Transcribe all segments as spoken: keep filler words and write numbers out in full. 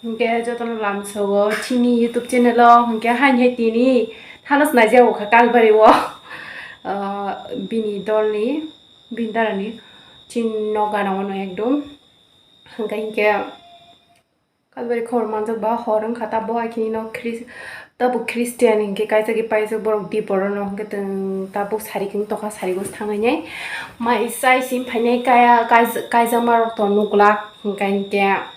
Hwnkhe jotono lamsogo chini YouTube channel o, hwnkhe haini hai tini thanos naijago kha Kalbari o, ah, bini dolni, bini darani chini nok gana ono ekdom. Hwnkhe hinkhe Kalbari khobor manjak ba hor wngkha, tabuk hai khini no Chris-, tabuk Christian hinkhe kaisa khe paijak borok dipor no, hwnkhe twng tabuk sari khe tokha, sari go thangwi nai mai sai sim phainai kaya, kaisa, kaisa marok to nuglak, hwnkhe hinkhe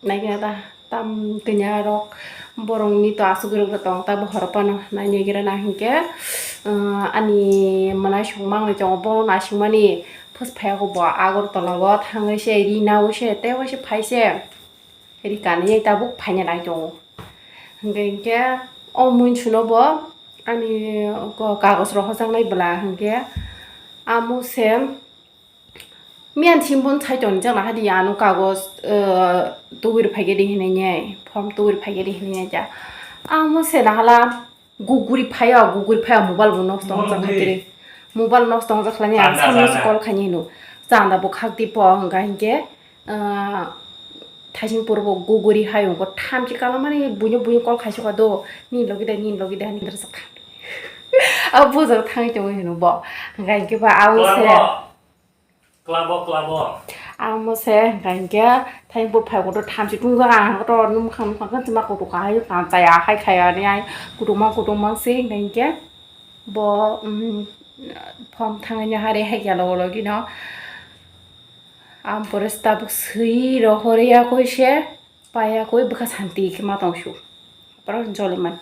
naikhe ta tam tini arok borokni to aswk rwgwi tong, tabuk hor phano nainaigra na hinkhe, ah, ani mwnaisong mangwi tongo, bono naisingmani phus phaiyago bo Agartala o thangwi se ri naui se tei waise phai se. Ri kanwi tabuk phaina nai tongo. Hwnkhe, hwnkhe o muinsino bo ani ko-, kagoj rok hojaknai bwla hwnkhe amo se miyan simbun sai tongjakna hadi ano kagoj, eh, tubui rwphaikhe di hinwi nai, form tubui rwphaikhe di hinwi nai ja. Amo se nahala Guguri phaiya, guguri phaiya, mobile bo nosto wngjak kha tiri. Mobile nosto wngjak khlani ang samno se call khaini hino. Chanda bo khak di po hwnka hinkhe, ah, thaising puro bo guguri hai wngkha thamchi kalamani buino buino call khaisukha do. Nini logi de, nini logi de, nini rwchap kha. Abo bujaro thangwi tongwi hino bo. Hwnka hinkhe ba ang se. Klabo, klabo. Ang mo se, hwnkha hinkhe, thai bo phai kotor thamchi tungjaga, ang kotor nung bwkhang, bwkhang khe chwma kotor kahai, kaham chaya, hai khai ani ai, kutungma, kutungma se, hwnkha hinkhe, bo, um, phone thangwi no hari hai ya logo logi no. Ang pore tabuk swi rohor ya koi se, paya koi bwkha santi khe ma tong su. Pura joliman.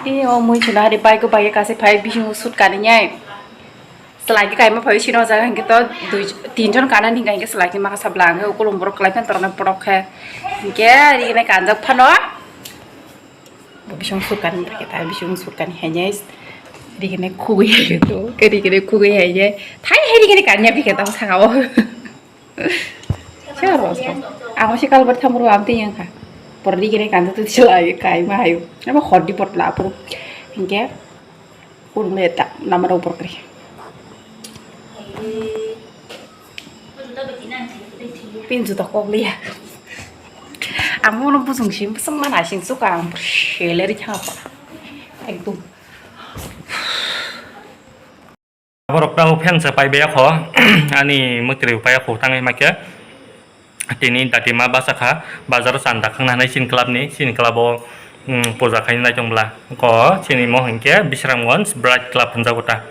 Ini o mui chuna hari bike o bike kasi phai bising sut kani nyai. Selagi kaima phai sino jaga hingke to dui tin jon kana ni hingke selagi maka sabla hingke ukulung borok kelai pen torna porok khe. Hingke hari ini kanjak phano. Bo bising sukani paikhe ta, bising sukani hainai. Rigini khugui haio to, ke rigini khugui hainai. Thai hai rigini kanya bikhe tamo sakao. Sero sero. Amo si kalbar thamro am tiyang kha. Por rigini kanya to sila ai kai ma haio. Amo hodi potla apur. Hingke. Kurme ta namar upor kri. Pin juta kok liya. Ang mono busung sim busung mana sing suka ang seleri chapa. Ekdom. Borok tabo fan se pai baya kho. Ani mukri pai kho tangai makya. Tini datima basa kha, bazar o chanda khangna hinwi chini club ni, chini club o, um, puja khainai tong bwla. Ko chini mo hinkhe Bisramganj Bright Club hinjago ta.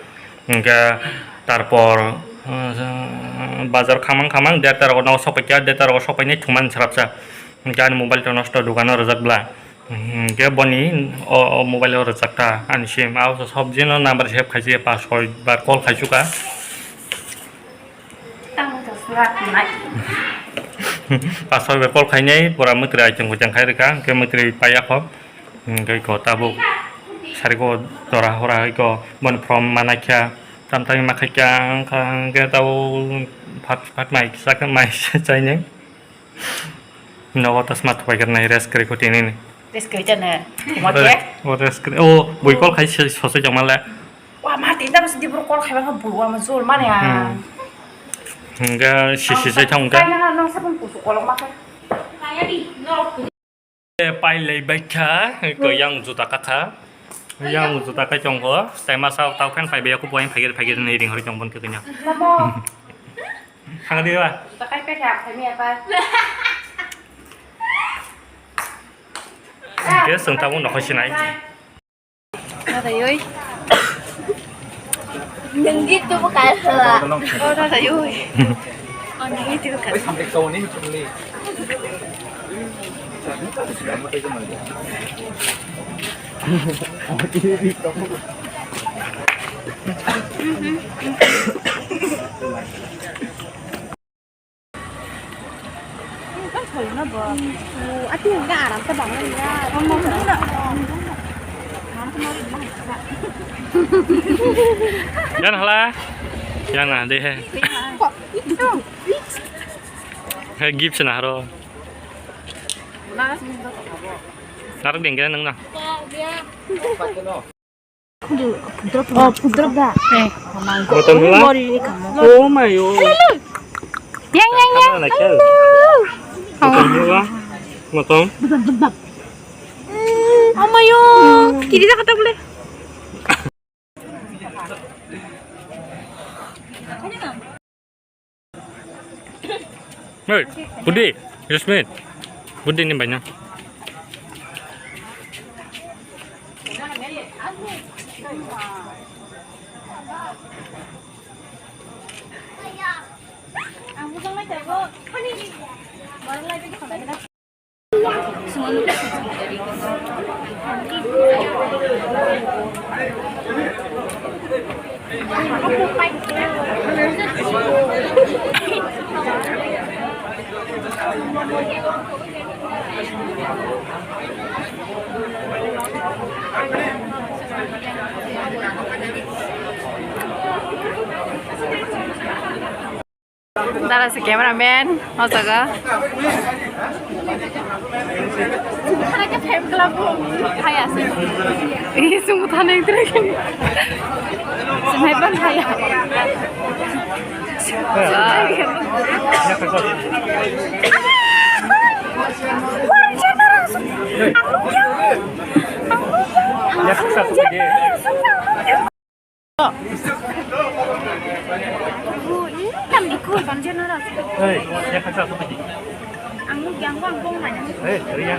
Hinkhe tarpor, um, bazar khamang khamang, der tero no sopaikha, der tero sopainai thumani srapsa. Hinkhe ani mobile to nosto, dukano rwjak bwla. Hinkhe boni o, o mobile o rwjak ta ani sim. Abo sob jino number save khaisi, pas soi bar call khaisukha. Tamo to swlak nai. Pas soi bar call khainai, pura mwtri ai chwng bwchang khai rwkha, hinkhe mwtri paiya kho. Hinkhe ko tabuk sari ko jora hora hai ko boni from manaikha, tam tangwi ma khaikha, wngkha hinkhe tabuk phat phat mai kisa khe mai chainai. Nogo tasma thupai khe nai rest kwrwi kho tinini. Rest kwrwi chana. Thuma khe. O rest kwrwi. O bui call khai se sosai jong male. Wa ma tin da bas dibur call khai ba bui wa ma jol mane a. Hmm. Hingga sisi sai thang ka. Kai na no sabun kusu kolok ma kai. Pai lai bai kha ko yang juta ka kha. Yang juta kai chong ko. Tai ma sa tau khan pai be ko boy phai phai ni ring hori chong bon ke nya. Mamo. Thang di ba. Juta kai pe kha phai mi apa. Ke sung ta mo no sinai. Nadayoi. Nunggi tu bukan salah. Oh, nadayoi. Oh, nunggi tu bukan. Yan hala. Yan na de he. He gift na haro. Narok dengke nang na. Oh, pudrop da. Eh. Motom hula? Oh my oh. Yang, yang, yang. Mana lagi? Motom hula? Motom? Oh my oh. Kiri dah kata boleh. Hey, Budi, Yasmin, Budi ni banyak. Dara se cameraman, o jaga. Thana khe film club bo thaya se. Ih, chwngbo thana wngtharai khe. Chwng hai ban thaya. Hey, ya kasa apa tadi? Hey, Ria.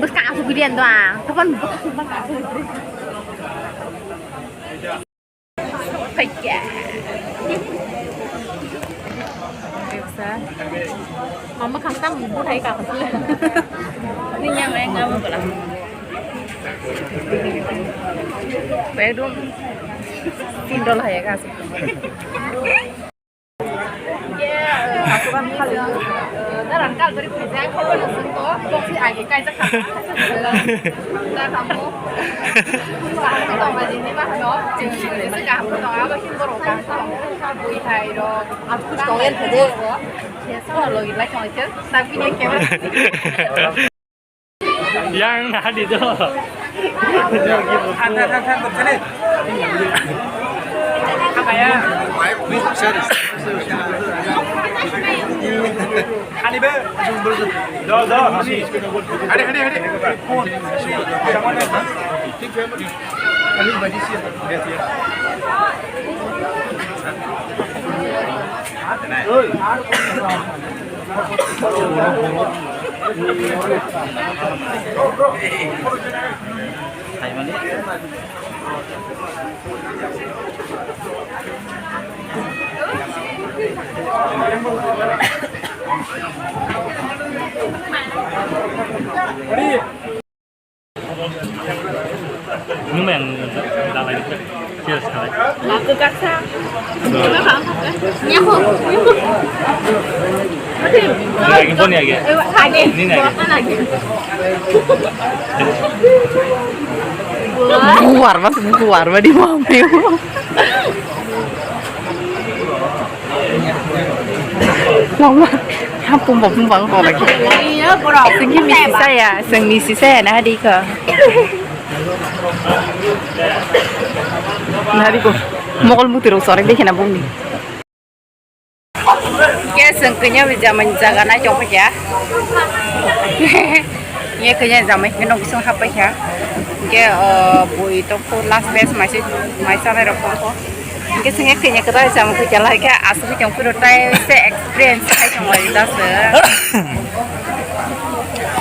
Baka aku gedean doang. Tekan baka aku. Pekya. Mama kantang bubur hai ka. Ini yang lain nggak mau lah. Bedroom. Pindol hai ka. Asukan kali. Daran kal beri pujang ko na sun ko. Boksi agi kai jak. Dar kamu. Kaham ko tong aji ni mah no. Jeng jeng kaham ko tong abo kin borok kaham ko tong. Bui hai ro. Aku tong yan pede. Sama logi lai kong aja. Tapi ni kemana? Yang tadi tu. Than, than, than, than, than, than. Ani be. Do, do, ani. Hadi, hadi, hadi. Phone. Nung yang dalai itu. Serius, dalai. Aku kaksa. Nyaho. Ini lagi, ini lagi. Ini lagi. Keluar, Mas, keluar, Mas, di mana? Wah, wah. Ha, pumba, pumba, wngkha lagi. Iya, bro. Sengki misi saya, seng misi saya, nah, di ko. Nah, di ko. Mokol muti rok sore, dekhe na bumni. Ke seng kenya jamai jaga nai chok ya. Ye kenya jamai ke nok song hapai ya. Ke, uh, bui tong ko last best mai se, mai sa nai rok tong ko. Hingke sengke kenya kwtal chamo khe chala khe asugwi tong phuru tai se experience khai tong lai da se.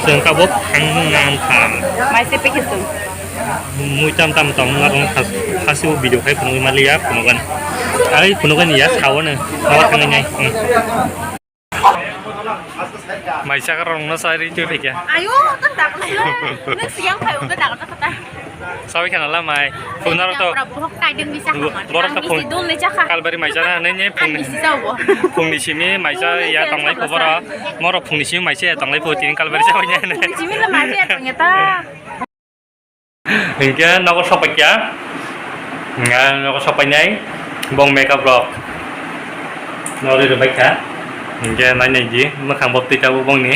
Chwng tabuk thang nang tham. Mai se pekhe chwng. Mui tam tam tong na rong khas, khasi o video khai phunugwi maliya phunugan. Ai phunugan ya sao ne. Nawa thangnai nai. Hmm. Maisa ka rong na sari tu pekya. Ayo, tak tak na silo. Next yang khai udah tak tak tak. Sawi khana la mai. Phunaro to. Borok ta phung. Kalbari maisa na ne ne phung. Phungni simi maisa ya tonglai pho boro. Moro phungni simi maisa ya tonglai pho tini kalbari sawi ne. Phungni simi la maisa ya tongya ta. Hingke nogo sokpaikha, hingke nogo sokpainai bong makeup rok nori rwbaikha, hingke nainai di mwkhang bo twi tabuk bongni.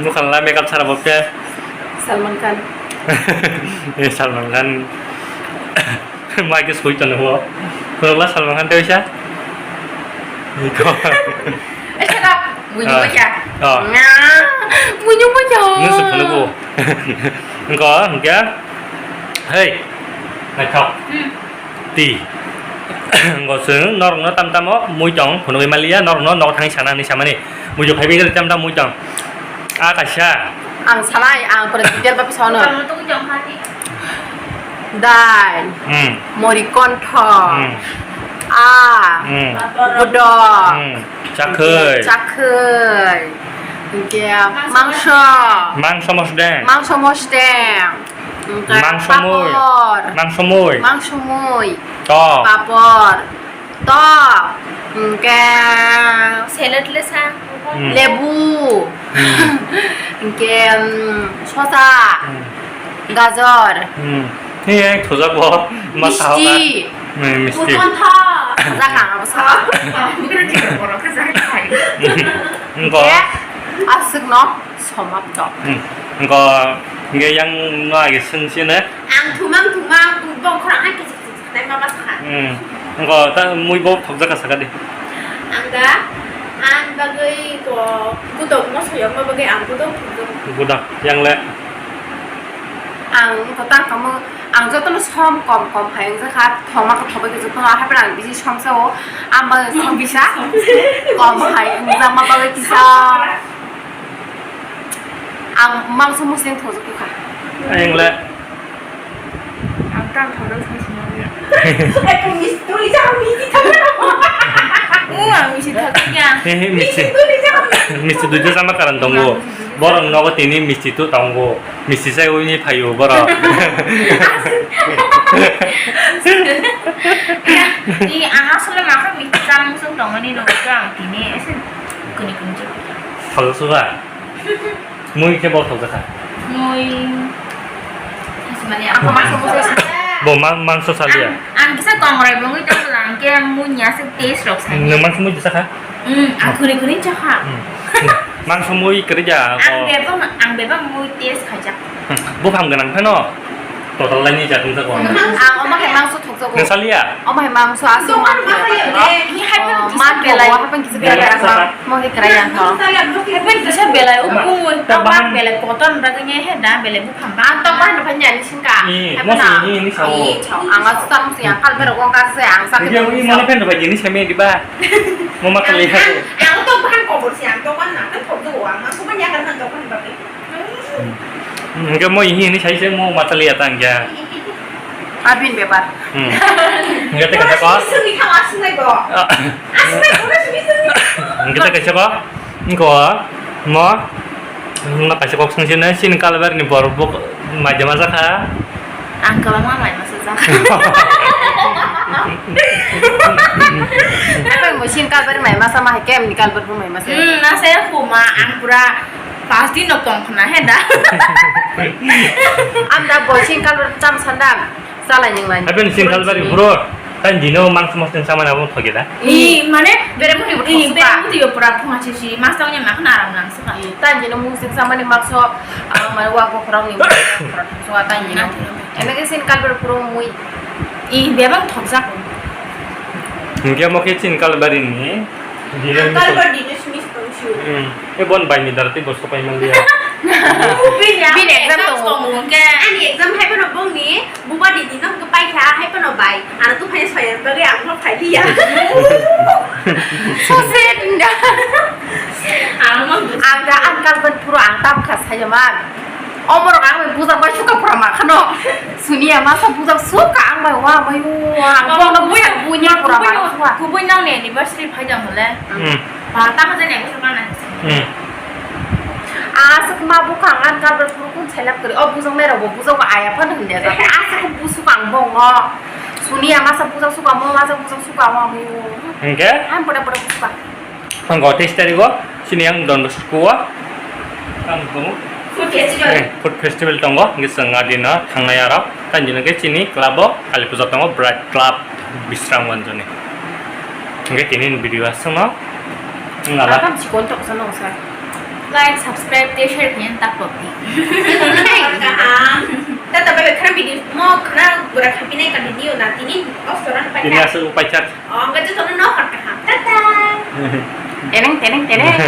Nukha la makeup sara bo khe. Salman Khan. Eh, Salman Khan. Mai khe soi tono bo. Khorokla Salman Khan tei sa. Iko. Eh, shut up. Buini Ah. Bukya. Ah. Buini bukya. Nung se phunukgo. Engko, engke. Hey. Naithok. Hmm. Ti. Engko chwng norokno tam tamo mui tong phunugwi maliya, norokno nok thangwi sana hinwi samani. Bujo phaiwi tam tam mui tong. A kaisa. Ang sanai, ang pore detail ba pisa ono. Tamo tong jong khati. Dal, Hmm. Morikonthok, Hmm. A, Hmm. Bodok, Hmm. Chakhwi. Chakhwi, hingke mangso, Mangso mosdeng. Mangso mosdeng, hingke Mangso mui. Papor, Mangso mui. Mangso mui, To. Papor, To, hingke salad le sa. Hmm. Lebu. Hmm. Hingke, um, sosa. Hmm. Gajor. Hmm. He, he, thujak bo. Ma Misti. Sahoka. Hmm, misti. Kumontha. Thujak ang abo sa. Borok khe jak khai. Engko. Hingke aswkno somapto. Hmm. Engko, hingke yang no age sung sini. Ang thumang thumang, bongkhorang hai kisa. Tei ma bwsa kha. Hmm. Engko ta mui bo thokjak kha saka di. Ang da, ang bagwi ko budok mo soyok ma bagwi ang budok thokjak. Budak yang le. Ang ko ta kamo, ang jotono som kom kom hai wngjakha, thoma ko thobai khe jotono, haphai ang bisi somsa o, ang bagwi som bisa kom hai wngjakma bagwi kisa. Ang mangso musling thokjak kha. Yang le. Ang tang thangdang sangsina ya. Ai, kung misti tuli jang misti thangdang. Oh, ang misti thangdang ya. He, he, misti. Misti tuli jang. Misti duijo sama karan tongo. Borok nogo tini misti tu tongo. Misti sai uni phayo borok. Ni ang asole makha misti samung sung tongoni nogo ang tini ese kuni kuni je. Thalo suga. Mui khe bo thokjakha. Mui. Mane ang mangso mui. Bo mang-, mangso saliya. Ang, ang kisa kongrai bongwi tong lang khe mui nya se taste rok sai. Nwng mangso mui jesa kha? Hmm, ang khuri khuri cha kha. Hmm. Mangso mui kwrwi ja. Ang bebak, ang bebak mui taste khaijak. Hmm. Buphang gwnang phano. Total laini ja tong jago. Ang omo khe mangso thokjago. Nwng saliya? Omo hai mangso aswk man. Ni hai phano kisa belai. Belai aswk. Mo khe kwrwi ang thoro. Hai phano kisa belai, o kumui, ta bahan belai, kotor bagwi ni he da, belai buphang. Ang tok bahan phanya ni singka. Hai phano. Ni sao. Ang aswk sam si ang kal berok wng kar se ang sak. Video ni mana phano bai ni semi di ba. Mo ma kali ha. Ang tok bahan kobor si ang tok bahan na kan thok do ang. Ang suban ya kan thok bahan bagwi. Hmm, hingke mo ihi hini sai se mo matali ata hingke. Abin bepar. Hmm. Hingke te kaisa kok. Sini kau asli bo. Ah. Asli bo sini sini. Hingke te kaisa kok. Hingko mo. Hingno kaisa kok sing sini sini kalbar ni bor bok majama jakha. Ang kwbangma mai masa jak. Apa yang musim kalbar mai masa mah kem ni kalbar pun mai masa. Hmm, nasa ya kuma ang pura pasti no tong khna he da. Am da boy sing kalbar cham sandam. Salai ning lai. Apa yang sing kalbar puro tan dino mang semos yang sama nabo thoge da. I mane bere muni bere muni pura phunga sisi mas tong nya mak na aram nang suka. Tan dino musik sama ni makso ang mai wa ko khorang ni. Suka tan dino. Ene ke sin kalbar puro mui. I bebang thokjak. Hingke mo khe chin kalbari ni. Kalbari ni simi sitong siu. Hmm. E bon bai ni darati bos ko pai mang dia. Bini exam tongo. Ani exam hai bono bong ni buba di di no ko pai kha hai bono bai. Ano tu phai soyan bagi ang no phai dia. So sad nda. Ang da ang kalban puro ang tam kha saya man. Omorok ang bai bujak bai suka pura ma khano. Suniya masa bujak suka ang bai wa bai wa. Ang bono bujak bunya pura ma suka. Kubui nang ni anniversary phai jang hole. Hmm. Ba ta haja ni ang suka na. Hmm. Aswk ma bukha ang kalbar puro kun selap kari. O bujak nai rok bo bujak ba aya phan hwn de. Aswk busuka ang bongo. Suniya masa bujak suka mo masa bujak suka wa mo. Hingke? Ang pada pada busuka. Ang teis tarigo sini ang Don Bosco o ang tongo. Food festival. Eh, food festival tongo, hingke chwng adino thangnai aro. Tei dino khe chini club o Kali puja tongo, Bright Club Bisramganj ni. Hingke tini ni video aswkno. Wng lala. Akam chikon tok sa nong sa. Like, subscribe, tei share khe tak tok di. Kaham. Tata bai bai khana video mo khana gura khapinai continue na tini os koran Tini pacha. Aswk pacha. Oh, enggak tu no hot kaham. Tata. Tereng, tereng, tereng.